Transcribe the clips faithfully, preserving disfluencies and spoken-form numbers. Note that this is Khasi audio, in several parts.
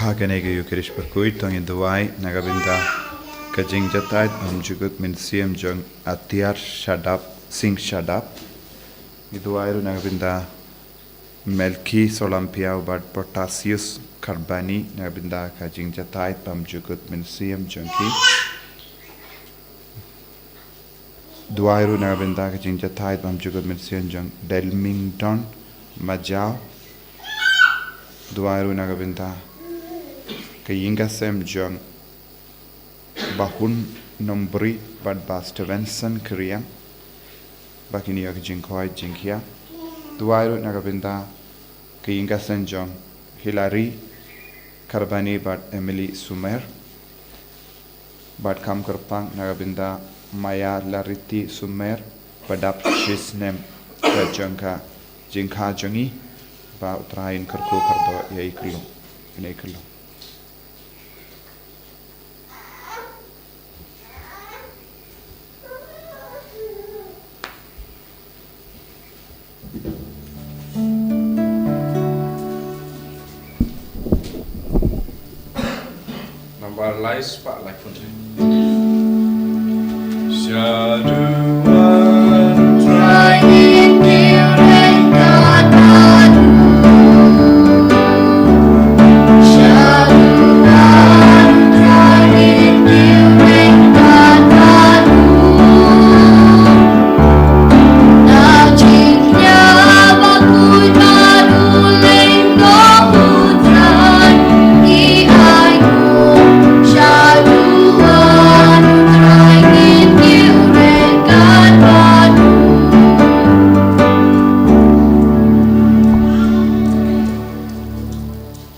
Ha kane ka Eucharist bakhuid to ngin duwai na ka bynta ka jingjahthait bymjukut mynsiem jong Atiar Shadap, Singh Shadap. Ngi duwai ruh na ka bynta Melki Solampiau bad Protasius Karbani na ka bynta ka jingjahthait bymjukut mynsiem jong ki. Duwai ruh na ka bynta ka jingjahthait bymjukut mynsiem jong Delmington Majau. Duwai ruh na ka bynta ka ïing ka sem jong Bah Hun Nombri bad Bah Stevenson Kriang, ba kin ïoh ka jingkhwai jingkhia. Duwai ruh na ka bynta ka ïing ka sem jong Hilary Karbani bad Emily Sumer. Bad kam kyrpang na ka bynta Maya Lariti Sumer, ba dap shisnem ka jong ka jingkha jong i, ba U Trai un kyrkhu kyrdoh ïa i kyrlong, ïa i kyrlong. Nambar lai spah laiphew.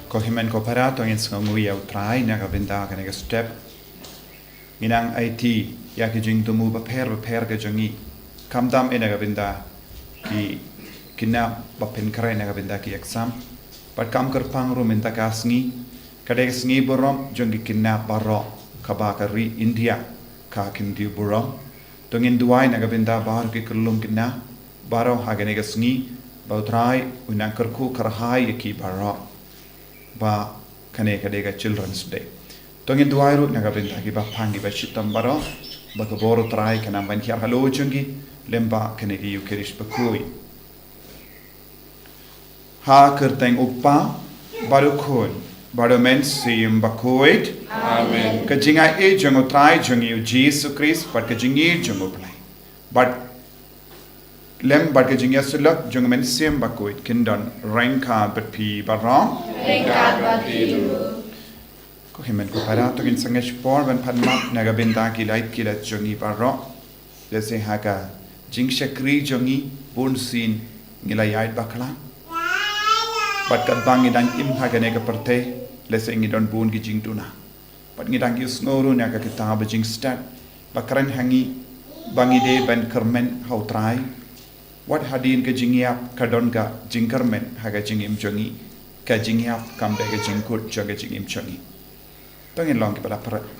Ko hynmen ko para, to ngin sngewnguh ïa U Trai na ka bynta kane ka step. Ngi nang aiti ïa ki jingthmu bapher bapher ka jong ngi. Khamtam eh na ka bynta ki khynnah ba pynkhreh na ka bynta ki exam. Bad kam kyrpang ruh mynta ka sngi, ka dei ka sngi burom jong ki khynnah baroh kaba ka ri India ka kyntiew burom. To ngin duwai na ka bynta baroh ki khyllung khynnah baroh ha kane ka sngi, ba U Trai un nang kyrkhu kyrhai ïa ki baroh, ba kane ka dei ka Children's Day. To ngin duwai ruh na ka bynta ki baphang ki bashitom baroh, ba ka bor U Trai kan nang ban hiar halor jong ki lyngba kane ka Eucharist bakhuid. Ha ka kyrteng U Kpa, bad U Khun, bad U Mynsiem Bakhuid. Amen. Ka jingai jong U Trai jong ngi U Jisu Khrist bad ka jingïeit jong U Blei, bad lem bad ka jingïasyllok jong U Mynsiem Bakhuid, kin don ryngkat bad phi baroh. Ryngkat bad phi ruh. Ko hynmen ko para, to ngin sangeh shipor ban pan map na ka bynta ki lait ki lait jong ngi baroh. Lehse ha ka jingshakri jong ngi bunsien ngi la ïaid bakla. Bad katba ngi dang im ha kane ka pyrthei, lehse ngi don bun ki jingduna. Bad ngi dang ïohsngew ruh na ka kitab Jingstad ba kren ha ngi ba ngi dei ban kyrmen ha U Trai. Wat hadien ka jingïap ka don ka jingkyrmen ha ka jingim jong ngi. Ka jingïap kam dei ka jingkut jong ka jingim jong ngi. To ngin long kiba la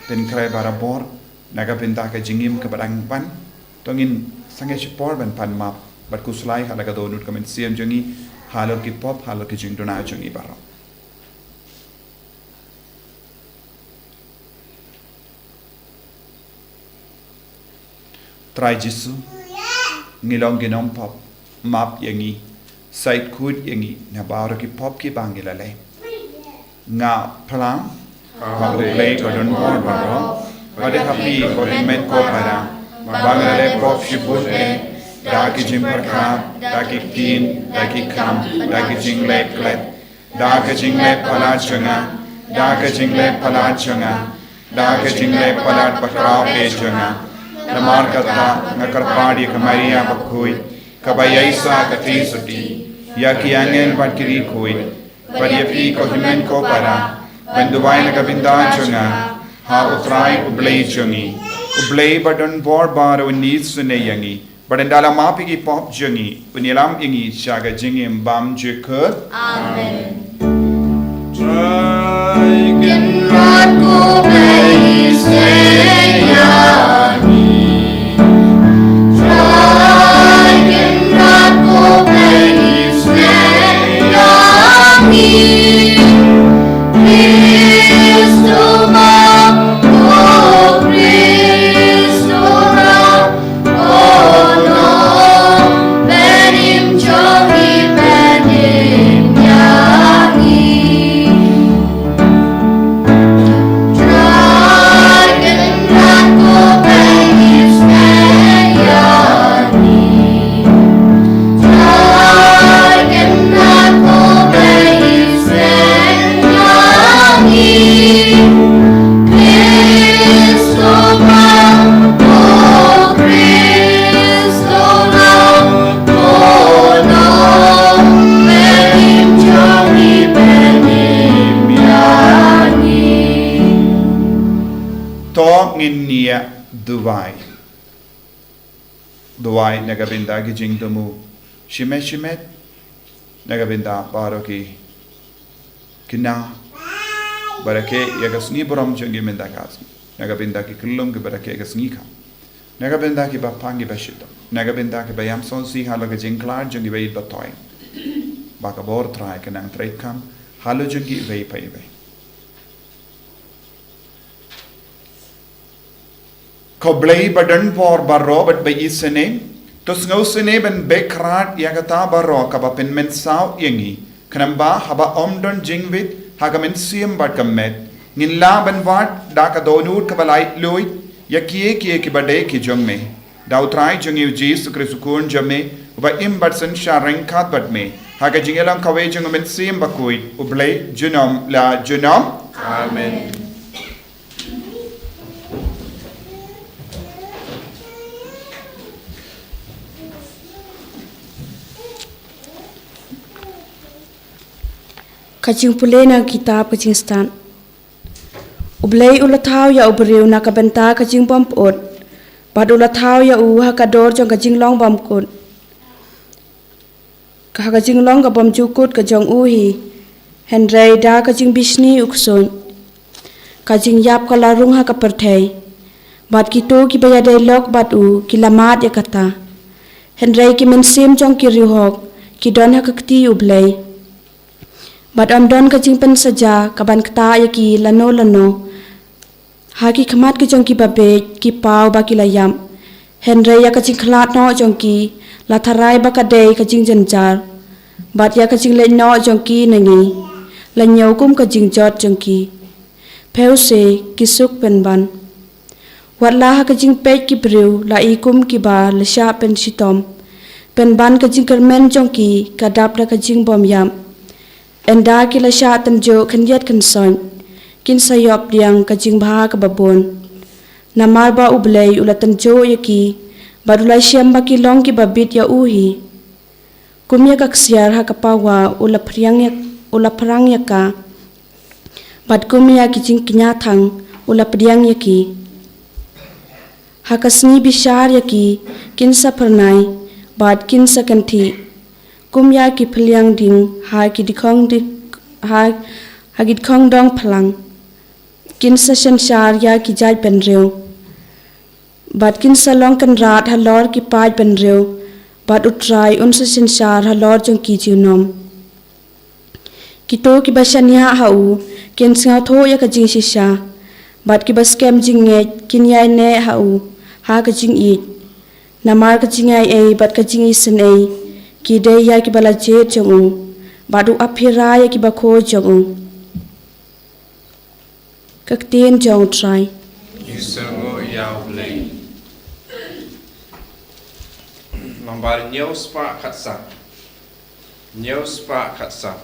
pynkhreh barabor na ka bynta ka jingim kaba dang ban. To ngin sangeh shipor ban pan map bad khuslai ha la ka dohnud ka mynsiem jong ngi halor ki pop, halor ki jingduna jong ngi baroh. Trai Jisu, ngi long ki nongpop, map ïa ngi, sait khuid ïa ngi na baroh ki pop kiba ngi la leh. Nga phlang ha U Blei ba don bor baroh, bad ha phi ko hynmen ko para, ba nga la leh pop shibun eh, da ki jingpyrkhat, da ki ktien, da ki kam, da ki jingleh klet, da ka jingleh palat jong nga, da ka jingleh palat jong nga, da ka jingleh palat bakhraw eh jong nga. Namar kata nga kyrpad ïa ka Maria bakhuid, kaba ïaisah ka theisotti, ïa ki angel bad ki riewkhuid, bad ïa phi ko hynmen ko para, ban duwai na ka bynta jong nga ha U Trai U Blei jong ngi. U Blei ba don bor baroh un isynei ïa ngi, bad ynda la map ïa ki pop jong ngi, un ïalam ïa ngi sha ka jingim bymjukut. Amen. Trai Kynrad ko Blei, isynei ïa ngi. Trai Kynrad ko Blei, isynei ïa ngi. Ngin ïa duwai. Duwai na ka bynta ki jingthmu shimet shimet, na ka bynta baroh ki khynnah ba rakhe ïa ka sngi burom jong ki mynta ka sngi, na ka bynta ki khyllung ki ba rakhe ïa ka sngi ka, na ka bynta ki ba pang ki ba shitom, na ka bynta ki ba ïam sngewsih halor ka jingkhlad jong ki ba ïeit ba thoh. Ba ka bor Trai ka nang trei kham halor jong ki iwei pa iwei. Ko Blei ba don por baroh bad ba isynei, to sngewsynei ban beh khrat ïa kata baroh kaba pynmynsaw ïa ngi. Khnang ba haba ym don jingwit ha ka mynsiem bad ka met, ngin lah ban wad da ka dohnud kaba laitluid ïa kiei kiei kiba dei ki jong me. Da u Trai jong ngi u Jisu Khrist u Khun jong me, uba im bad synshar ryngkat bad me ha ka jingïalang kawei jong u Mynsiem Bakhuid, U Blei junom la junom. Amen. Ka jingpule na ka kitab ka jingstad. U Blei u la thaw ïa u briew na ka bynta ka jingbym pyut, bad u la thaw ïa u ha ka dur jong ka jinglong bymkut, ha ka jinglong ka bymjukut ka jong u hi. Hynrei da ka jingbishni u ksuid, ka jingïap ka la rung ha ka pyrthei, bad kito kiba ïadei lok bad u ki la mad ïa kata. Hynrei ki mynsiem jong ki riewhok ki don ha ka kti U Blei, bad ym don ka jingpynsaja kaban ktah ïa ki lano lano. Ha ki khmat ki jong ki babeit ki paw ba ki la ïap, hynrei ïa ka jingkhlad noh jong ki la tharai ba ka dei ka jingjynjar, bad ïa ka jingleit noh jong ki na ngi la ñiew kum ka jingjot jong ki. Phi u se ki suk pynban. Wat la ha ka jingpeit ki briew la i kum kiba la shah pynshitom, pynban ka jingkyrmen jong ki ka dap da ka jingbym ïap. Ynda ki la shah tynjuh khyndiat khynsoit, kin sa ïoh pdiang ka jingbha kaba bun. Namar ba U Blei u la tynjuh ïa ki, bad u la shem ba ki long kiba bit ïa u hi. Kum ïa ka ksiar ha ka pawa u la pdiang ïa, u la pdiang ïa ka, bad kum ïa ki jingkñia thang u la pdiang ïa ki. Ha ka sngi bishar ïa ki kin sa phyrnai, bad kin sa kynthih. Kum ïa ki phylliang ding ha ki dikhong di, ha, ha ki dikhong dong phlang. Kin sa synshar ïa ki jaid bynriew, bad kin sa long kynrad halor ki paid bynriew, bad U Trai un sa synshar halor jong ki junom. Kito kiba shaniah ha u kin sngewthuh ïa ka jingshisha, bad kiba skhem jingngeit kin ïaineh ha u ha ka jingïeit. Namar ka jingaiei bad ka jingisynei ki dei ïa kiba la jied jong u, bad u ap hira ïa kiba khuid jong u. Ka ktien jong U Trai. Ki sngew ïa U Blei. Nambar hynñiew spah khatsan. Hynñiew spah khatsan.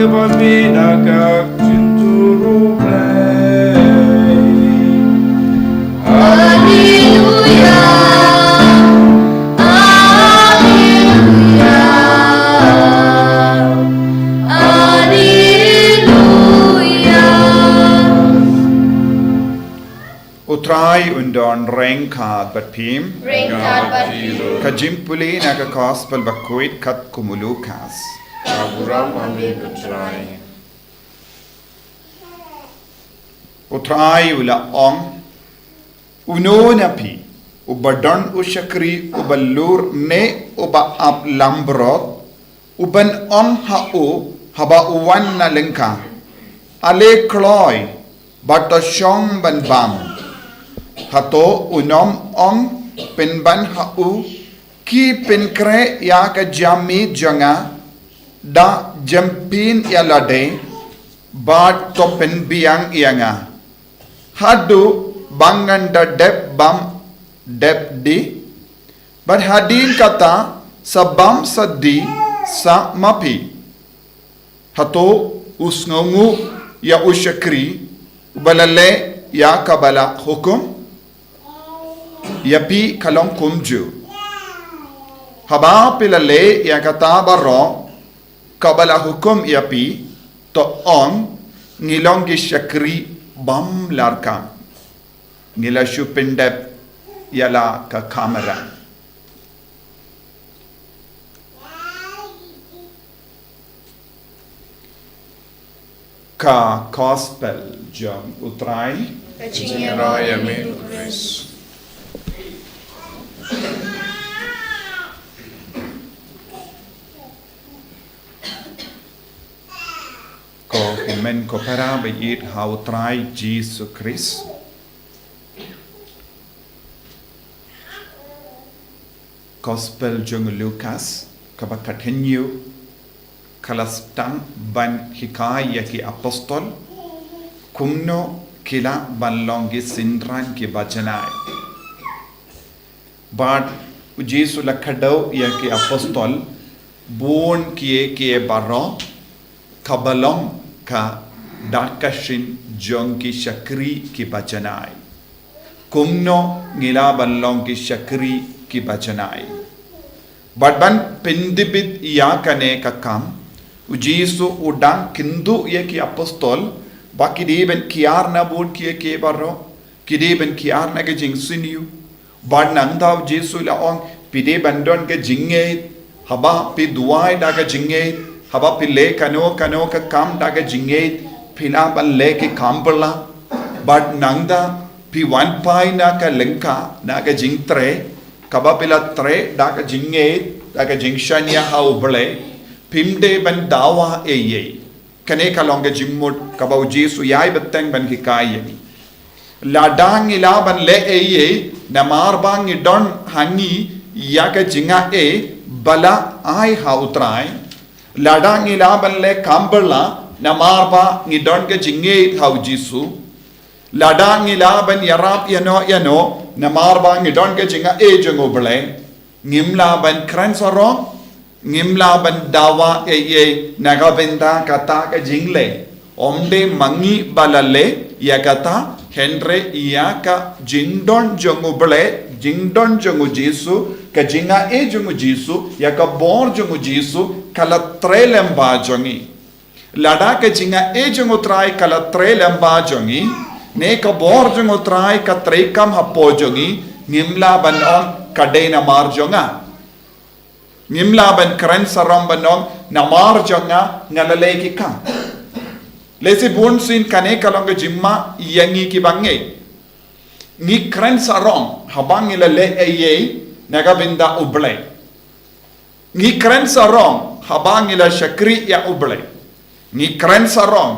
Pamina ka jinturu play. Alleluia, alleluia, alleluia. U Trai un don ryngkat bad phi. Ryngkat bad phi. Ka jingpule na ka Gospel bakhuid katkum u Lukas. Ka burom ha me ko Trai. U Trai u la ong, uno na phi uba don u shakri uba lur ne uba ap langbrot, u ban ong ha u haba u wan na lyngkha, ale kloi, bad to shong ban bam. Hato un ym ong pynban ha u, ki pynkhreh ïa ka jingmih jong nga da jemphit ïa lade, bad to pynbiang ïa nga haduh ba ngan da dep bam dep die? Bad hadien kata sa bam sa die sa ma phi. Hato u sngewnguh ïa u shakri uba la leh ïa kaba la hukum? Ïa phi ka long kumjuh. Haba phi la leh ïa kata baroh kaba la hukum ïa phi, to ong, ngi long ki shakri bym larkam. Ngi la shu pyndep ïa la ka kamera. Ka Gospel jong u Trai. Ka jingïaroh ïa me ko Khrist. Ko hynmen ko para ba ïeit ha u Trai Jisu Khrist. Gospel jong u Lukas, kaba khatnyiew, ka la sdang ban hikai ïa ki apostol kumno ki lah ban long ki synran kiba janai. Bad u Jisu la kdew ïa ki apostol bun kiei kiei baroh, kaba long ka dak ka shin jong ki shakri kiba janai. Kumno ngi lah ban long ki shakri kiba janai? Bad ban pyndep ïa kane ka kam, u Jisu u dang kynduh ïa ki apostol ba ki dei ban kiar na bun kiei kiei baroh, ki dei ban kiar na ka jingsniew. Bad nangta u Jisu la ong, phi dei ban don ka jingngeit, haba phi duwai da ka jingngeit, haba phi leh kano kano ka kam da ka jingngeit, phi lah ban leh ki kam bylla. Bad nangta phi wan phai na ka lyngkha na ka jingtrei, kaba phi la trei da ka jingngeit, da ka jingshaniah ha u Blei, phim dei ban dawa ei ei. Kane ka long ka jingmut kaba u Jisu u ïai bteng ban hikai ïa ngi. Lada ngi lah ban leh ei ei namar ba ngi don ha ngi ïa ka jingaiei ba la ai ha u Trai. Lada ngi lah ban leh kam bylla namar ba ngi don ka jingngeit ha u Jisu. Lada ngi lah ban ïarap ïano ïano namar ba ngi don ka jingaiei jong u Blei. Ngim lah ban kren sarong, ngim lah ban dawa ei ei na ka bynta kata ka jingleh. Ym dei ma ngi ba la leh ïa kata, hynrei ïa ka jingdon jong u Blei, jingdon jong u Jisu, ka jingaiei jong u Jisu, ïa ka bor jong u Jisu, ka la trei lem bad jong ngi. Lada ka jingaiei jong u Trai ka la trei lem bad jong ngi, ne ka bor jong u Trai ka trei kam hapoh jong ngi, ngim lah ban ong ka dei namar jong nga. Ngim lah ban kren sarong ban ong namar jong nga nga la leh ki kam. Lehse bun sien kane ka long ka jingma ïa ngi kiba ngeit. Ngi kren sarong haba ngi la leh ei ei na ka bynta u Blei. Ngi kren sarong haba ngi la shakri ïa u Blei. Ngi kren sarong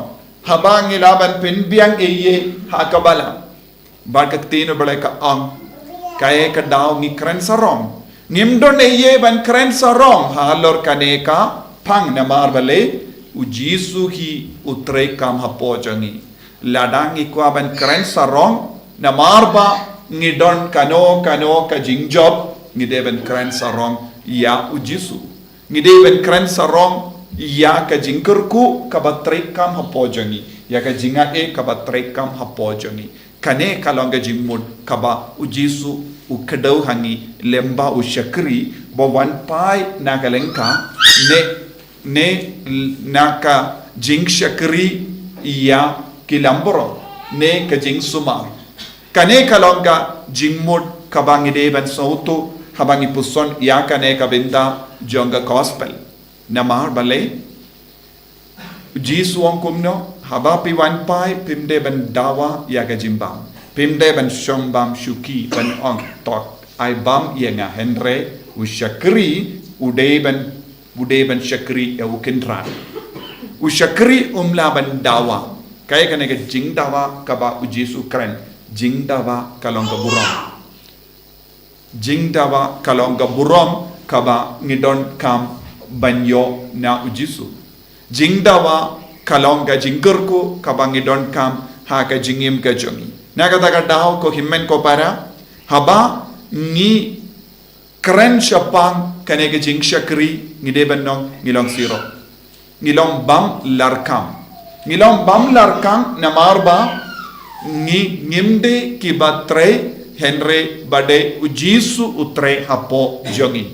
haba ngi lah ban pynbiang ei ei ha ka balang. Bad ka ktien u Blei ka ong, kaei ka daw ngi kren sarong? Ngim don ei ei ban kren sarong halor kane ka phang namar balei u Jisu hi u trei kam hapoh jong ngi. Lada ngi kwah ban kren sarong namar ba ngi don kano kano ka jingjop, ngi dei ban kren sarong ïa u Jisu. Ngi dei ban kren sarong ïa ka jingkyrkhu kaba treikam hapoh jong ngi, ïa ka jingaiei kaba treikam hapoh jong ngi. Kane ka long ka jingmut kaba U Jisu u kdew ha ngi lyngba u shakri, ba wan phai na ka lyngkha, ne, ne na ka jingshakri ïa ki langbrot, ne ka jingsumar. Kane ka long ka jingmut kaba ngi dei ban sngewthuh haba ngi puson ïa kane ka bynta jong ka gospel. Namar balei? U Jisu u ong kumno? Haba phi wan phai, phim dei ban dawa ïa ka jingbam. Phim dei ban shong bam shuki ban ong, to ai bam ïa nga, hynrei u shakri u dei ban, u dei ban shakri ïa u kynrad. U shakri um lah ban dawa. Kaei kane ka jingdawa kaba U Jisu u kren? Jingdawa ka long ka burom. Jingdawa ka long ka burom kaba ngi donkam ban ïoh na U Jisu. Jingdawa ka long ka jingkyrkhu kaba ngi donkam ha ka jingim ka jong ngi. Na kata ka daw, ko hynmen ko para, haba ngi kren shaphang kane ka jingshakri, ngi dei ban ong ngi long sirok. Ngi long bym lah kam. Ngi long bym lah kam namar ba ngi, ngim dei kiba trei, hynrei ba dei U Jisu u trei hapoh jong ngi.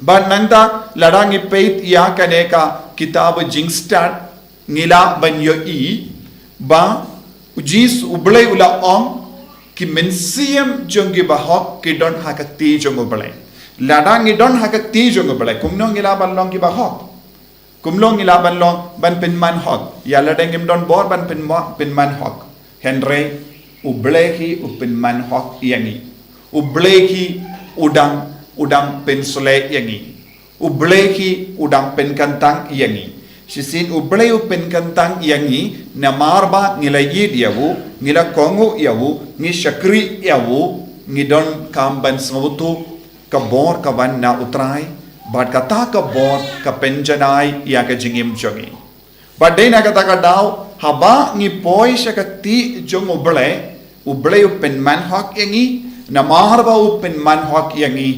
Bad nangta lada ngi peit ïa kane ka kitab Jingstad, ngi lah ban ïohi ba U Jisu, U Blei u la ong, ki mynsiem jong ki bahok ki don ha ka kti jong U Blei. Lada ngi don ha ka kti jong U Blei, kumno ngi lah ban long ki bahok? Kumno ngi lah ban long, ban pynman hok? Ïa lada ngim don bor ban pynma-, pynman hok, hynrei U Blei hi u pynman hok ïa ngi. U Blei hi u dang, u dang pynshlei ïa ngi. U Blei hi u dang pynkyntang ïa ngi. Shisien U Blei u pynkyntang ïa ngi namar ba ngi la ïeit ïa u, ngi la kohnguh ïa u, ngi shakri ïa u, ngi donkam ban sngewthuh ka bor ka wan na U Trai, bad kata ka bor ka pynjanai ïa ka jingim jong ngi. Bad dei na kata ka daw, haba ngi poi sha ka kti jong U Blei, U Blei u pynman hok ïa ngi, namar ba u pynman hok ïa ngi,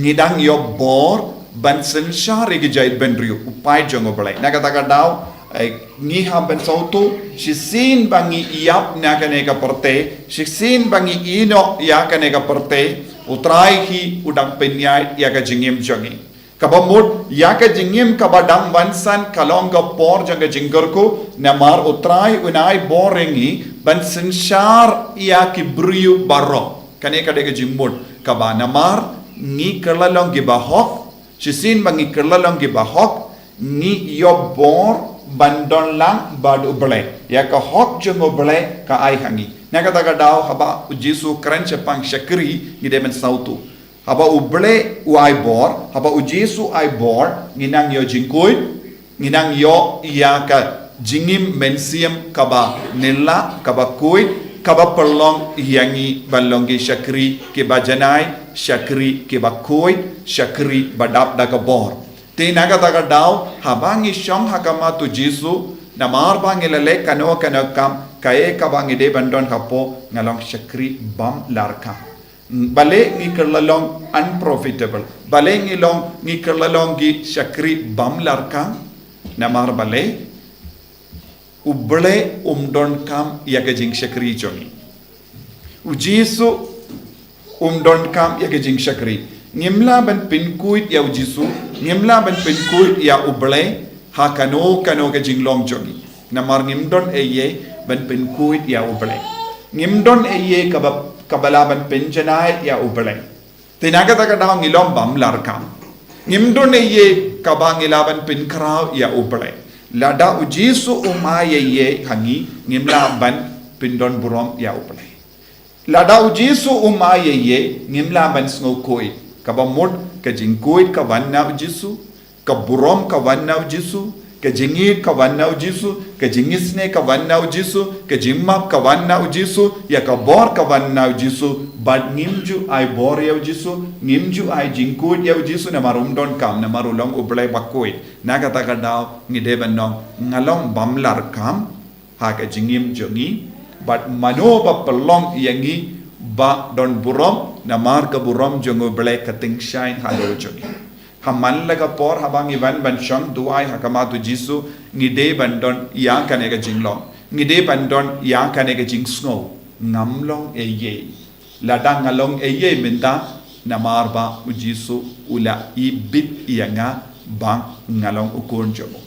ngi dang ïoh bor ban synshar ïa ki jaitbynriew, u paid jong U Blei. Na kata ka daw, eh, ngi hap ban sngewthuh, shisien ba ngi ïap na kane ka pyrthei, shisien ba ngi ïehnoh ïa kane ka pyrthei, U Trai hi u dang pynïaid ïa ka jingim jong ngi. Kaba mut, ïa ka jingim kaba dang ban san ka long ka por jong ka jingkyrkhu, namar U Trai un ai bor ïa ngi ban synshar ïa ki briew baroh. Kane ka dei ka jingmut kaba namar ngi kylla long ki bahok, shisien ba ngi kylla long ki bahok, ngi ïoh bor ban don lang bad U Blei. Ïa ka hok jong U Blei ka ai ha ngi. Na kata ka daw haba U Jisu u kren shaphang shakri, ngi dei ban sngewthuh. Haba U Blei u ai bor, haba U Jisu u ai bor, ngi nang ïoh jingkhuid, ngi nang ïoh ïa ka jingim mynsiem kaba nila, kaba khuid, kaba pynlong ïa ngi ban long ki shakri kiba janai, shakri kiba khuid, shakri ba dap da ka bor. Te na kata ka daw, haba ngi shong ha khmat U Jisu, namar ba ngi la leh kano kano ka kam, kaei kaba ngi dei ban don hapoh, nga long shakri bym lah kam. Balei ngi kylla long unprofitable? Balei ngi long, ngi kylla long ki shakri bym lah kam? Namar balei? U Blei um donkam ïa ka jingshakri jong ngi. U Jisu um donkam ïa ka jingshakri. Ngim lah ban pynkhuid ïa U Jisu, ngim lah ban pynkhuid ïa U Blei ha kano kano ka jinglong jong ngi. Namar ngim don ei ei ban pynkhuid ïa U Blei. Ngim don ei ei kaba, kaba lah ban pynjanai ïa U Blei. Te na kata ka daw ngi long bym lah kam. Ngim don ei ei kaba ngi lah ban pynkhraw ïa U Blei. Lada U Jisu um ai ei ei ha ngi, ngim lah ban pyndon burom ïa U Blei. Lada U Jisu um ai ei ei, ngim lah ban sngewkhuid. Kaba mut ka jingkhuid ka wan na U Jisu, ka burom ka wan na U Jisu, ka jingïeit ka wan na U Jisu, ka jingisynei ka wan na U Jisu, ka jingmap ka wan na U Jisu, ïa ka bor ka wan na U Jisu, bad ngim ju ai bor ïa U Jisu, ngim ju ai jingkhuid ïa U Jisu, namar um donkam, namar u long U Blei bakhuid. Na kata ka daw, ngi dei ban ong, nga long bym lah kam ha ka jingim jong ngi, bad mano ba pynlong ïa ngi ba don burom, namar ka burom jong U Blei ka tyngshaiñ halor jong ngi. Ha man la ka por haba ngi wan ban shong duwai ha khmat u Jisu, ngi dei ban don ïa kane ka jinglong. Ngi dei ban don ïa kane ka jingsngew. Ngam long eiei. Lada nga long eiei mynta, namar ba u Jisu u la ibit ïa nga ba nga long u khun jong u.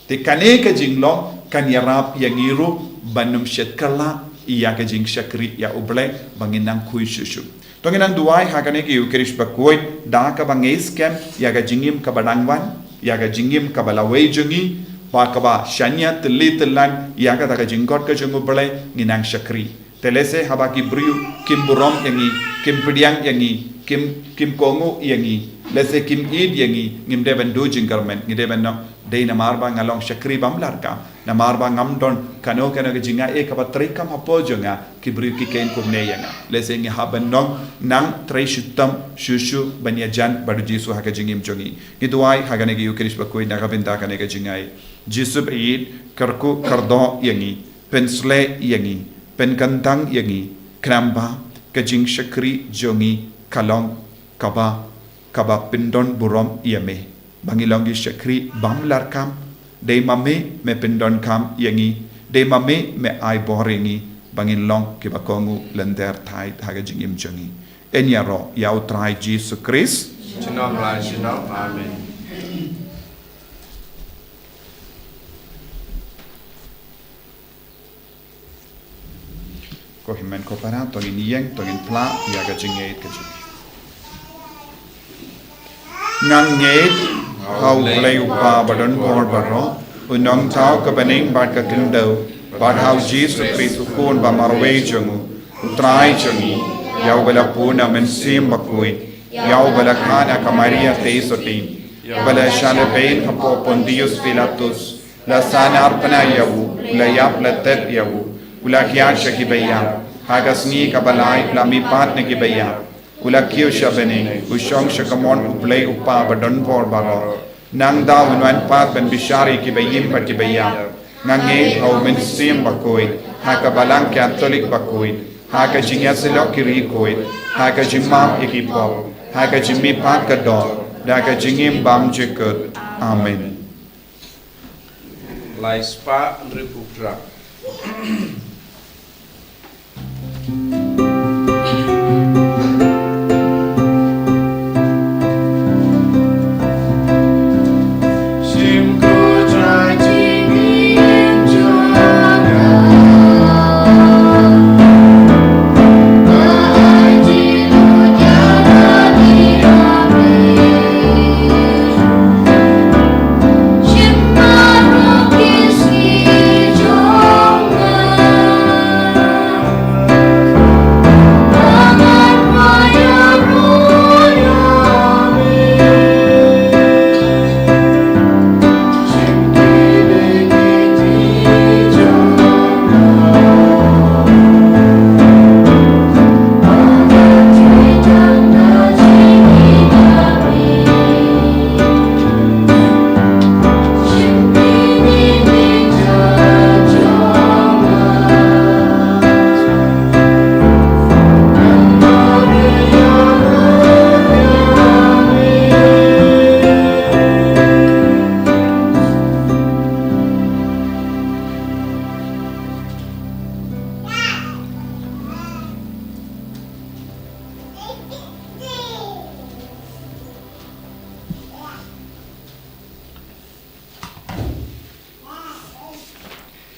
Te kane ka jinglong kan ïarap ïa ngi ruh ban ym shet kylla ïa ka jingshakri ïa U Blei ba ngin nang khuid shuh shuh. To ngin nang duwai ha kane ka Eucharist bakhuid da kaba ngin skhem ïa ka jingim kaba dang wan, ïa ka jingim kaba lawei jong ngi, ba kaba shaniah tylli tyllan ïa kata ka jingkhot ka jong U Blei ngin nang shakri. Te lehse haba ki briew kim burom ïa ngi, kim pdiang ïa ngi, kim, kim kohnguh ïa ngi, lehse kim ïeit ïa ngi, ngim dei ban duh jingkyrmen, ngi dei ban ong, dei namar ba nga long shakri bym lah kam, namar ba ngam don kano kano ka jingai kaba treikam hapoh jong nga, ki briew ki kheiñ kumne ïa nga. Lehse ngi hap ban ong, nang trei shitom shuh shuh ban ïajan bad u Jisu ha ka jingim jong ngi. Ngi duwai ha kane ka Eucharist bakhuid na ka bynta kane ka jingai. Jisu ba ïeit, kyrkhu kyrdoh ïa ngi, pynsleh ïa ngi, pynkyntang ïa ngi, khnang ba ka jingshakri jong ngi ka long kaba, kaba pyndon burom ïa me. Ba ngi long ki shakri bym lah kam, dei ma me me pyndonkam ïa ngi, dei ma me me ai bor ïa ngi, ba ngin long kiba kohnguh lynter thait ha ka jingim jong ngi. Yn ïaroh ïa U Trai Jisu Khrist. Junom la junom. Amen. Ko hynmen ko para, to ngin ïeng, to ngin phla ïa ka jingngeit ka jong ngi. Nga ngeit ha U Blei U Kpa badonbor baroh, U Nongthaw ka bneng bad ka khyndew, bad ha U Jisu Khrist U Khun ba marwei jong U, U Trai jong ngi, ïa uba la bun na U Mynsiem Bakhuid, ïa uba la kha na ka Maria Theisotti, uba la shah lehbeiñ hapoh Pontius Pilatus, la sahnarphna ïa u, u la ïap la tet ïa u, u la hiar sha kiba ïap, ha ka sngi kaba lai u la mihpat na kiba ïap, u la kiew sha bneng, u shong sha kamon U Blei U Kpa badonbor baroh. Nangta un wan pat ban bishar ïa kiba im bad kiba ïap. Nga ngeit ha U Mynsiem Bakhuid, ha ka Balang Katholik bakhuid, ha ka jingïasyllok ki riewkhuid, ha ka jingmap ïa ki pop, ha ka jingmihpat ka doh, da ka jingim bymjukut. Amen. Lai spah hynriewphew phra.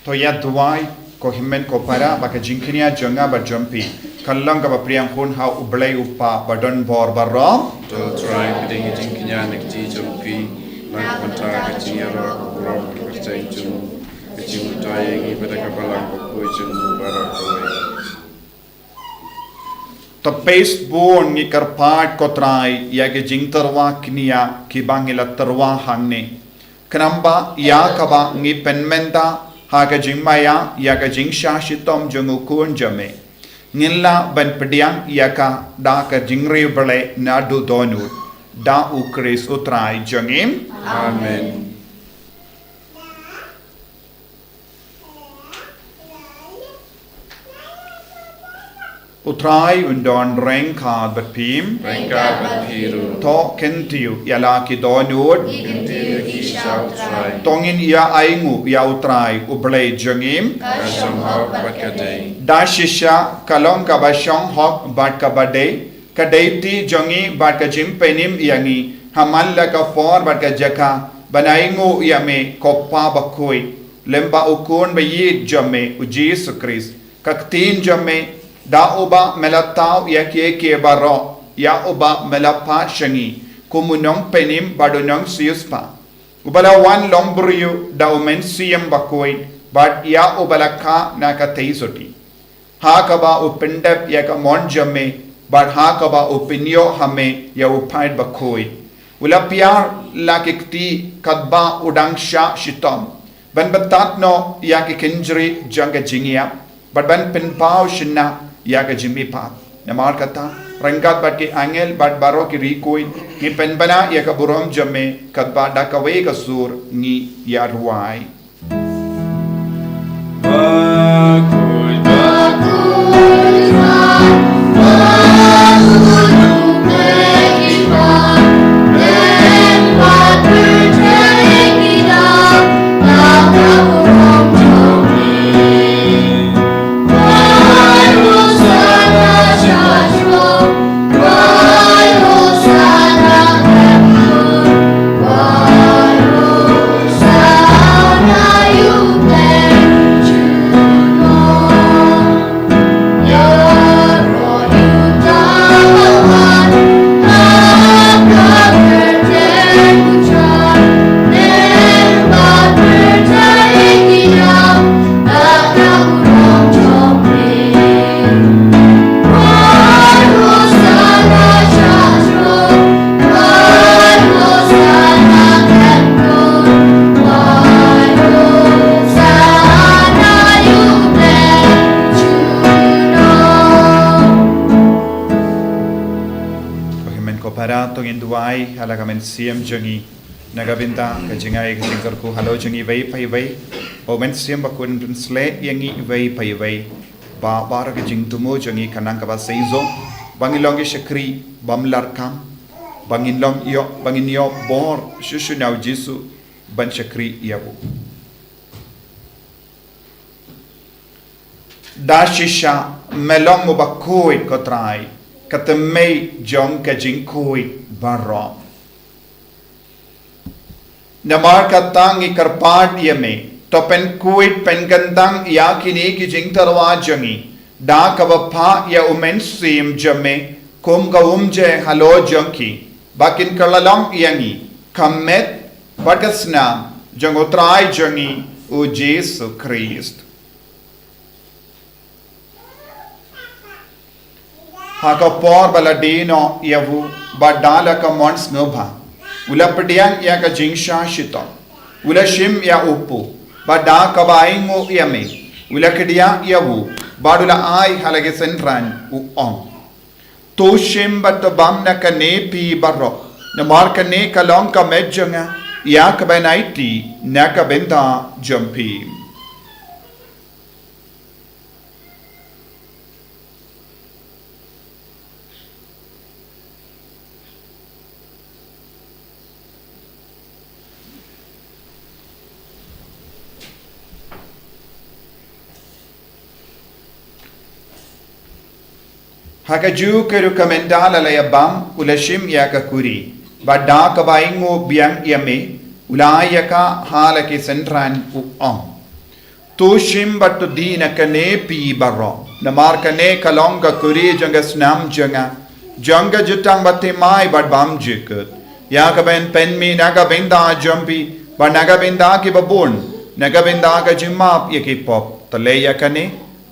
To ïa duwai, ko hynmen ko para, ba ka jingkñia jong nga bad jong phi kan long kaba pdiang hun ha U Blei U Kpa badonbor baroh. To Trai, pdiang ka jingkñia na ka jingim jong phi na ka bynta ka jingïaroh, ka burom, ka kyrteng jong u, ka jingmyntoi ïa ngi bad ka Balang bakhuid jong u baroh kawei. To peit bun ngi kyrpad ko Trai ïa ki jingtyrwa kñia kiba ngi la tyrwa hangne. Khnang ba ïa kaba ngi pynmynta ha ka jingmaïa ïa ka jingshah shitom jong U Khun jong me, ngin lah ban pdiang ïa ka da ka jingriewblei naduh dohnud. Da U Khrist U Trai jong ngi. Amen. U Trai un don ryngkat bad phim. Ryngkat bad phi ruh. To kyntiew ïa la ki dohnud. Kyntiew ïa ki sha U Trai. To ngin ïa ainguh ïa U Trai U Blei jong ngi. Ka shong hok bad ka dei. Da shisha ka long kaba shong hok bad kaba dei, ka dei ti jong ngi bad ka jingpynim ïa ngi ha man la ka por bad ka jaka ban ainguh ïa me, ko Pa bakhuid, lem bad U Khun baïeit jong me U Jisu Khrist. Ka ktien jong me, da uba me la thaw ïa kiei kiei baroh, ïa uba me la phah sha ngi kum u nongpynim bad u nongsiewspah, uba la wan long briew da U Mynsiem Bakhuid, bad ïa uba la kha na ka theisotti, ha kaba u pyndep ïa ka mon jong me, bad ha kaba u pynïoh ha me ïa u paid bakhuid. U la pynïar la ki kti katba u dang shah shitom, ban batat noh ïa ki kynjri jong ka jingïap, bad ban pynpaw shynna ïa ka jingmihpat. Namar kata, ryngkat bad ki angel bad baroh ki riewkhuid, ngi pynbna ïa ka burom jong me, katba da kawei ka sur ngi ïa rwai. Ko hynmen ko para, to ngin duwai ha la ka mynsiem jong ngi. Na ka bynta ka jingai ka jingkyrkhu halor jong ngi iwei pa iwei, U Mynsiem Bakhuid un pynshlei ïa ngi iwei pa iwei, ba baroh ka jingthmu jong ngi kan long kaba seisoh, ba ngin long ki shakri bym larkam, ba ngin long ïoh, ba ngin ïoh bor shuh shuh na U Jisu ban shakri ïa u. Da shisha me long u bakhuid, ko Trai, ka thymmei jong ka jingkhuid baroh. Namar kata ngi kyrpad ïa me, to pynkhuid pynkyntang ïa kine ki jingtyrwa jong ngi, da kaba phah ïa U Mynsiem jong me kum ka umjer halor jong ki, ba kin kylla long ïa ngi ka met bad ka snam jong U Trai jong ngi U Jisu Khrist. Ha ka por ba la die noh ïa u, bad da la ka mon sngewbha, u la pdiang ïa ka jingshah shitom, u la shim ïa u kpu, bad da kaba ainguh ïa me, u la kdiah ïa u, bad u la ai ha la ki synran, u ong: To shim bad to bam na kane phi baroh, namar kane ka long ka met jong nga, ïa kaban aiti na ka bynta jong phi. Ha kajuh ka rukom, ynda la ïa bam, u la shim ïa ka kuri, bad da kaba ainguh biang ïa me, u la ai ïa ka ha la ki synran, u ong: To shim bad to die na kane phi baroh, namar kane ka long ka kuri jong ka snam jong nga, jong ka jutang bathymmai bad bymjukut, ïa kaban pynmih na ka bynta jong phi bad na ka bynta kiba bun, na ka bynta ka jingmap ïa ki pop. To leh ïa kane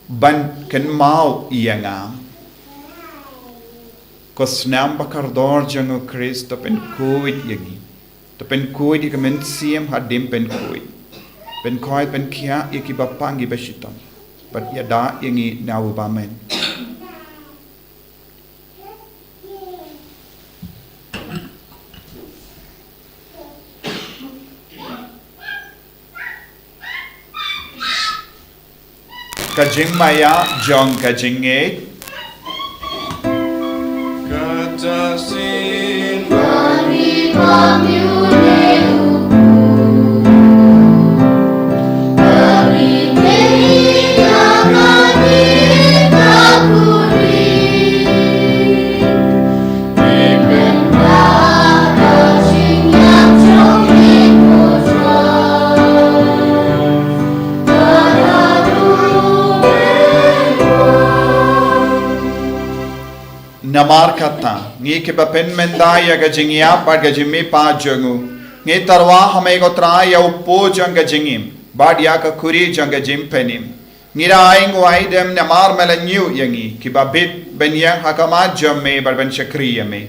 ban kynmaw ïa nga. Ko snam bakordor jong U Khrist, to pynkhuid ïa ngi. To pynkhuid ïa ka mynsiem hadien pynkhuid. Pynkhuid, pynkhiah ïa kiba pang, kiba shitom, bad ïada ïa ngi na u bymman. Ka jingmaïa jong ka jingngeit. Namar kata, ngi kiba pynmynta ïa ka jingïap bad ka jingmihpat jong u, ngi tyrwa ha me ko Trai ïa u pud jong ka jingim bad ïa ka khuri jong ka jingpynim. Ngi da ai nguh ai dem namar me la ñiew ïa ngi kiba bit ban ïeng ha khmat jong me bad ban shakri ïa me.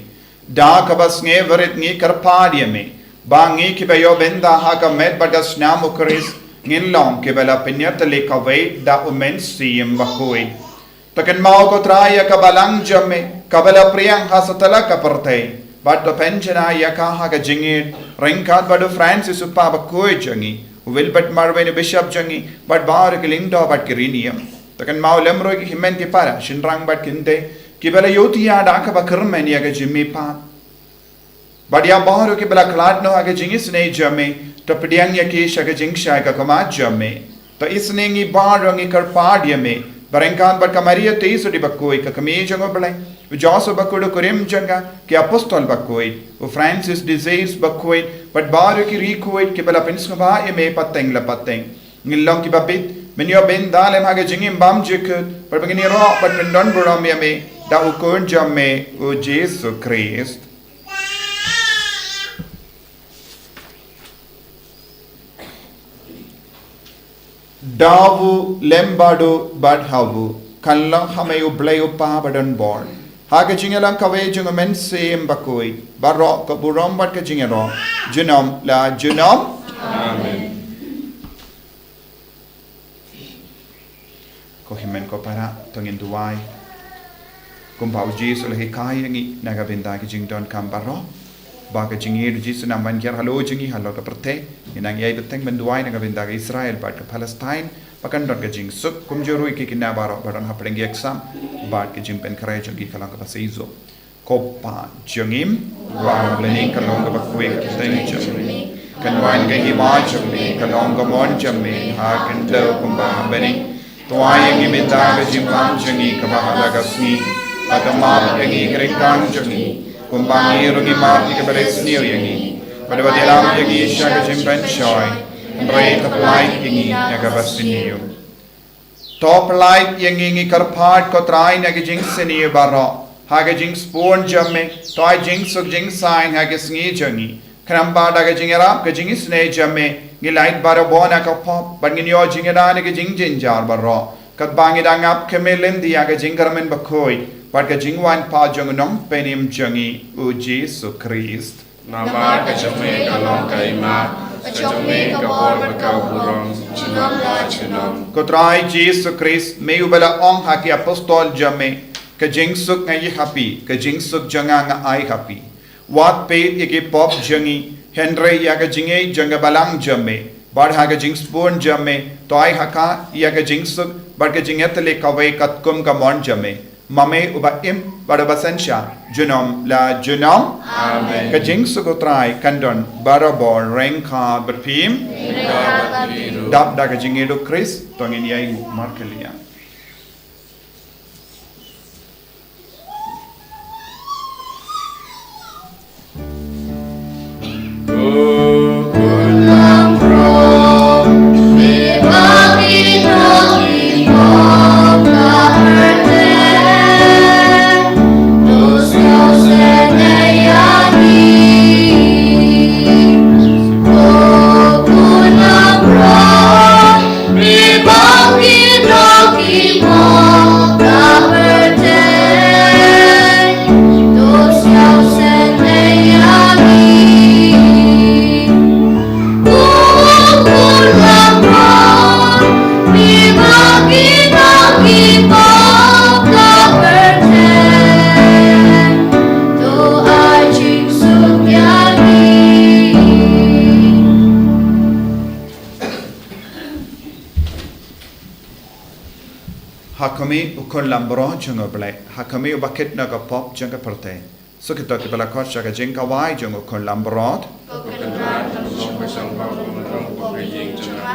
Da kaba sngewrit ngi kyrpad ïa me ba ngi kiba ïoh bynta ha ka met bad ka snam u Khrist ngin long kiba la pynïatylli kawei da u Mynsiem Bakhuid. To kynmaw ko Trai ïa ka balang jong me kaba la pdiang ha satlak ka pyrthei, bad to pynjanai ïa ka ha ka jingïeit ryngkat bad u Francis u Pape bakhuid jong ngi, u Wilbert Marwein u Bishop jong ngi, bad baroh ki lyngdoh bad ki riewniam. To kynmaw lem ruh ïa ki hynmen ki para, shynrang bad kynthei kiba la ïohthiah da kaba kyrmen ïa ka jingmihpat. Bad ïa baroh kiba la khlad noh ha ka jingisynei jong me, to pdiang ïa ki sha ka jingshai ka khmat jong me. To isynei ngi baroh, ngi kyrpad ïa me ba ryngkat bad ka Maria Theisotti bakhuid, ka kmie jong u Blei, u Joseph bakhuid u kurim jong ka, ki apostol bakhuid, u Francis de Sales bakhuid, bad baroh ki riewkhuid kiba la pynsngewbha ïa me pateng la pateng, ngin long kiba bit ban ïoh bynta lem ha ka jingim bymjukut, bad ba ngin ïaroh bad pyndonburom ïa me da u Khun jong me u Jisu Khrist. Da u, lem bad u, bad ha u, kan long ha me U Blei U Kpa badonbor, ha ka jingïalang kawei jong u Mynsiem Bakhuid, baroh ka burom bad ka jingïaroh, junom la junom. Amen. Ko hynmen ko para, to ngin duwai. Kumba u Jisu u la hikai ïa ngi na ka bynta ki jingdonkam baroh, ba ka jingïeit u Jisu nang ban ker halor jong ngi halor ka pyrthei. Ngin nang ïai bteng ban duwai na ka bynta ka Israel bad ka Palestine, ba kan don ka jingsuk, kumjuh ruh ïa ki khynnah baroh ba don hapdeng ki exam, bad ka jingpynkhreh jong ki ka long kaba shisha. Ko Pa jong ngi, uba ha bneng, ka long kaba khuid ka kyrteng jong me. Kan wan ka hima jong me, ka long ka mon jong me ha khyndew kumba ha bneng. To ai ïa ngi mynta ka jingbam jong ngi kaba ha la ka sngi. Bad to map ïa ngi ki ryngkang jong ngi, kumba ngi ruh ngi map ïa kiba riewsniew ïa ngi. Bad to wat ïalam ïa ngi sha ka jingpynshoi, hynrei to pyllait ïa ngi na kaba sniew. To pyllait ïa ngi, ngi kyrpad ko Trai, na ka jingsniew baroh, ha ka jingsbun jong me, to ai jingsuk jingsaiñ ha ka sngi jong ngi. Khnang ba da ka jingïarap ka jingisynei jong me, ngin lait barabor na ka pop, bad ngin ïoh jingïada na ka jingjynjar baroh, katba ngi dang ap khmih lynti ïa ka jingkyrmen bakhuid bad ka jingwan pat jong u Nongpynim jong ngi, u Jisu Khrist. Namar ka jong me ka long ka hima, ka jong me ka bor bad ka burom, junom la junom. Ko Trai Jisu Khrist, me uba la ong ha ki apostol jong me, ka jingsuk nga ai ha phi, ka jingsuk jong nga nga ai ha phi. Wat peit ïa ki pop jong ngi, hynrei ïa ka jingïeit jong ka balang jong me. Bad ha ka jingsbun jong me, to ai ha ka ïa ka jingsuk bad ka jingïatylli kawei katkum ka mon jong me. Ma me uba im bad uba synshar, junom la junom. Amen. Ka jingsuk u Trai kan don barabor ryngkat bad phi. Ryngkat bad phi ruh. Dap da ka jingïeit u Khrist, to ngin ïai nguh markylliang. Ha khmih u Khun Lambrot jong u Blei, ha khmih u bakit na ka pop jong ka pyrthei. Suk ïa kito kiba la khot sha ka jingkawai jong u Khun Lambrot. Ko Kynrad, ngam shym kwah ban long kum ka ïing jong nga,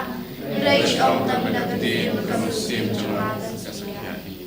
hynrei shu ong tang ïa ka ktien, ka mynsiem jong nga kan sa ïaid.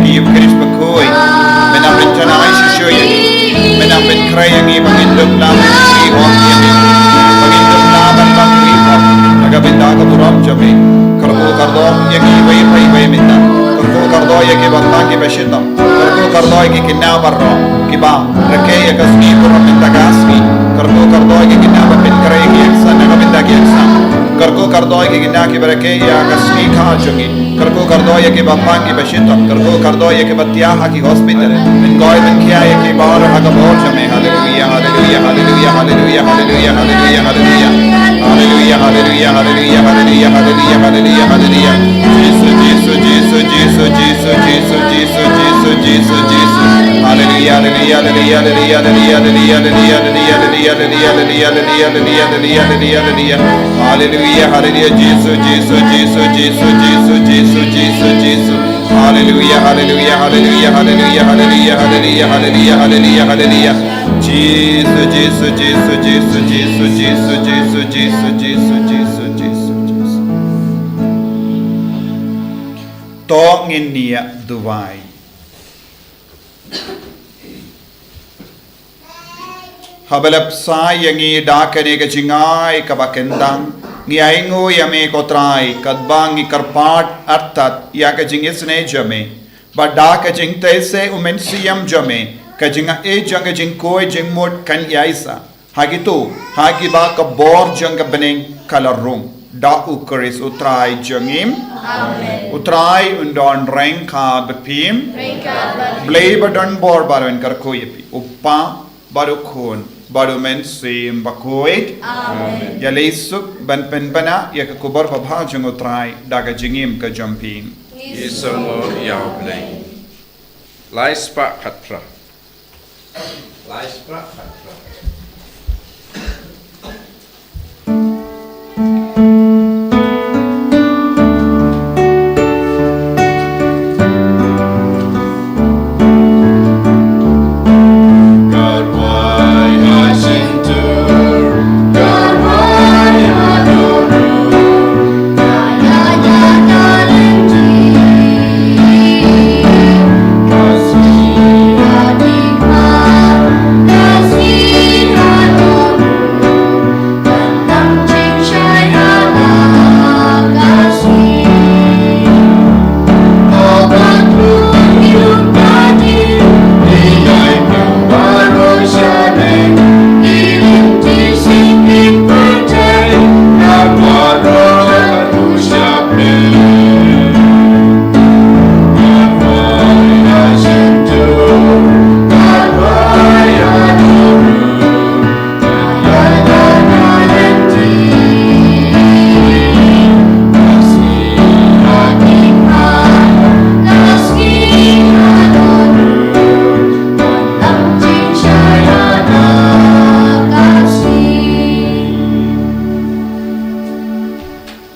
Ïa u Khrist bakhuid. Men nang pynjanai shisha ïa ngi. Men nang pynkhreh ïa ngi ba ngin dup lah ban ïohi hok ïa me. Ba ngin dup lah ban long riewhok. Ha ka bynta ka burom jong me. Kyrkhu kyrdoh ïa ngi iwei pa iwei mynta. Kyrkhu kyrdoh ïa ki bapang ki bashitom. Kyrkhu kyrdoh ïa ki khynnah baroh kiba rakhe ïa ka sngi burom mynta ka sngi. Kyrkhu kyrdoh ïa ki khynnah ba pynkhreh ïa ki accident ha ka bynta ki accident. Kyrkhu kyrdoh ïa ki khynnah kiba rakhe ïa ka sngi kha jong ngi. Kyrkhu kyrdoh ïa ki bapang ki bashitom. Kyrkhu kyrdoh ïa ki ba thiah ha ki hospital. Pynkoit pynkhia ïa ki baroh ha ka bor jong me. Haleluia, haleluia, haleluia, haleluia, haleluia, haleluia, haleluia. Haleluia, haleluia, haleluia, haleluia, haleluia, haleluia, haleluia. Jisu, Jisu, Jisu, Jisu, Jisu, Jisu, Jisu, Jisu, Jisu, Jisu. Haleluia, haleluia, haleluia, haleluia, haleluia, haleluia, haleluia, haleluia, haleluia, haleluia, haleluia, haleluia. Haleluia, haleluia, Jisu, Jisu, Jisu, Jisu, Jisu, Jisu, Jisu. Haleluia, haleluia, haleluia, haleluia, haleluia, haleluia, haleluia, haleluia, haleluia. Jisu, Jisu, Jisu, Jisu, Jisu, Jisu, Jisu, Jisu, Jisu, Jisu, Jisu. To ngin ïa duwai. Haba la bsa ïa ngi da kane ka jingai kaba kyntang, ngi ainguh ïa me ko Trai, katba ngi kyrpad artat ïa ka jingisynei jong me, bad da ka jingtei se u Mynsiem jong me, ka jingai jong ka jingkhuid jingmut kan ïaisah ha kito, ha kiba ka bor jong ka bneng ka la rung. Da u Khrist u Trai jong ngi. Amen. U Trai un don ryngkat bad phi. Ryngkat bad phi. Blei ba don bor baroh un kyrkhu ïa phi. U Kpa bad u Khun bad u Mynsiem Bakhuid. Amen. Ïaleh suk ban pynbna ïa ka khubor babha jong u Trai da ka jingim ka jong phi. Ngi sngewnguh ïa u Blei. Lai spah khatphra. Lai spah khatphra.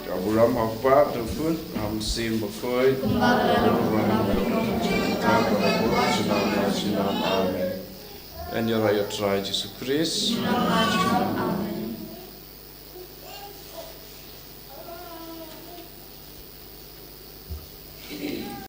Ka burom ha u Kpa, ha u Khun, ha u Mynsiem Bakhuid. Amen. Yn Ïaroh ïa u Trai Jisu Khrist.